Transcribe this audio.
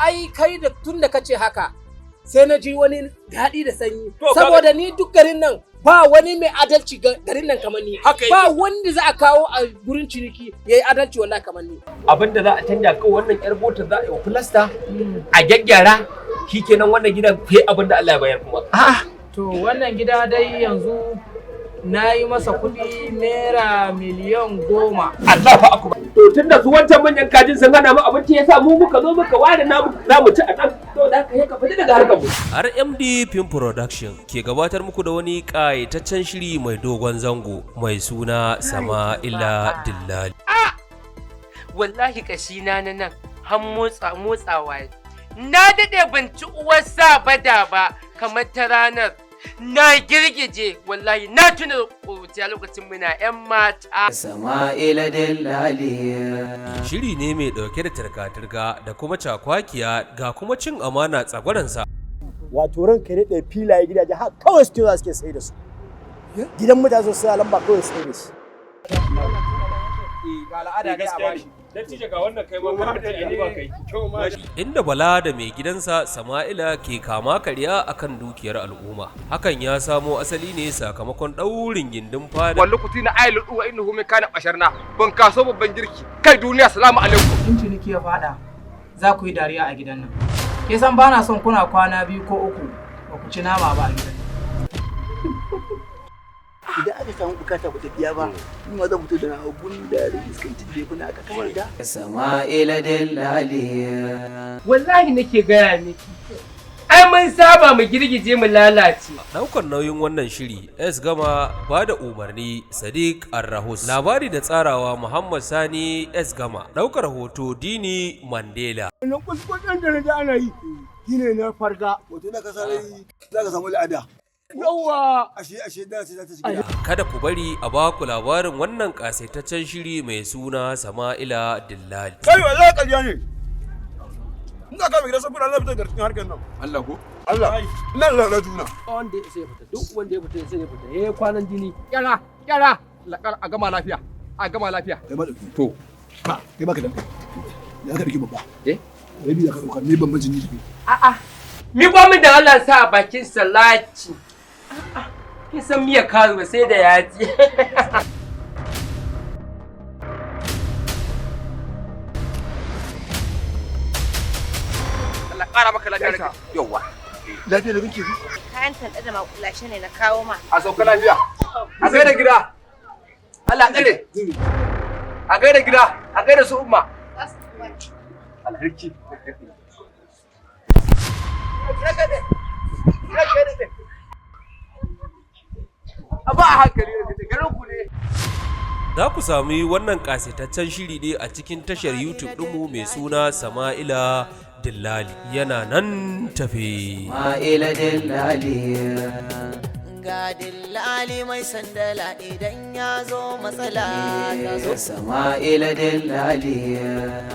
Ai kai da tun da kace haka, sai na ji wani daɗi da sanyi. To, kaga- Saboda ni duk garin nan ba wani mai adalci garin nan kamar ni. Haka yake. Ba wanda za a kawo a gurin ciniki yayi adalci wallahi kamar ni. Abin da za a canja kawai, wannan yar motar za a yi wa filasta a gyaggyara, shikenan. Wannan gidan sai abin da Allah ya bayar kuma. A'a. To, wannan gida dai yanzu na yi masa kuɗi naira miliyan 10. Allah fa akbar. To, tunda su wancan manyan kajin sun hana mu abinci, yasa mu muka zo muka ware namu, za mu ci a nan. To, da haka ka fita daga harkar mu. RMD Film Production ke gabatar muku da wani ƙayataccen shiri mai dogon zango mai suna Sama'ila Dillali. Wallahi kashina na nan har motsa motsawa yi. Na daɗe ban ci uwar sa bada ba kamar ta ranar. Na girgije wallahi, na tuna ƙuruciya lokacin muna 'yan mata. Sama'ila Dillali. Shiri ne mai ɗauke da turka-turka da kuma cakwakiya, ga kuma cin amana tsagwaransa. Wato ranka daɗe, filaye, gidaje har kawai suke zuwa suke sai da su. Gidan mutane su sai lamba kawai sai da shi. Ga al'ada ne a bashi. Dattijo, ga wannan, kai ma kar ka ce ba kai. Inda Bala da mai gidansa Sama'ila ke kama karya akan dukiyar al'umma. Hakan ya samo asali ne sakamakon ɗaurin gindin fada Wallu kutina aylu wa innahu min kana basharna ban kaso babban girki kai duniya, salamu alaikum. In ciniki ya faɗa, za ku yi dariya a gidan nan. Ke san ba na son kuna kwana 2 ko 3 ba ku ci nama ba a gidan nan. Idan aka samu bukata ba ta biya ba, ni ma zan fito da na gunda da iskancin da kuna aka kawai da Sama'ila Dillali. Wallahi nake gaya miki. Ai mun saba mu girgije mu lalace. Daukar nauyin wannan shiri S Gama, ba da umarni Sadiq Arrahus, labari da tsarawa Muhammad Sani S Gama, daukar hoto Dini Mandela. Wannan kuskuren da na ji ana yi shine na farga. Wato da ka sare za ka samu al'ada. Yawa. Ashe da ce za ta shiga. Kada ku bari a baku labarin wannan kasaitaccen shiri mai suna Sama'ila Dillali. Kai, wallahi ƙarya ne. Ina ka mai gidan saboda Allah, fitar da cikin harkar nan. Allah ko. Allah ina da juna. Wanda ya sai fita, duk wanda ya fita sai ya fita eh kwanan jini. Kyara kyara lakar, a gama lafiya, a gama lafiya. Kai ma dauki. To. Ba kai baka da ya ka dauki babba. Eh? Rabi da ka dauka, me bambancin ni da kai? A'a. Mi min da Allah sa a bakin salati. A'a. Kin san miya karuwa sai da yaji. Allah ƙara maka lafiya, yawa. Lafiya da kake? Kayan tanɗe da makulashe ne na kawo ma. A sauka lafiya, a gaida gida, Allah tsare, a gaida gida, a gaida su umma alharki. Ba a hankali, garin ku ne. Za ku sami wannan kasaitaccen shiri ne a cikin tashar YouTube ɗinmu mai suna Sama'ila Dillali. Yana nan tafe. Sama'ila Dillali. Ga dillali mai sandala, idan ya zo matsala ta zo. Sama'ila Dillali.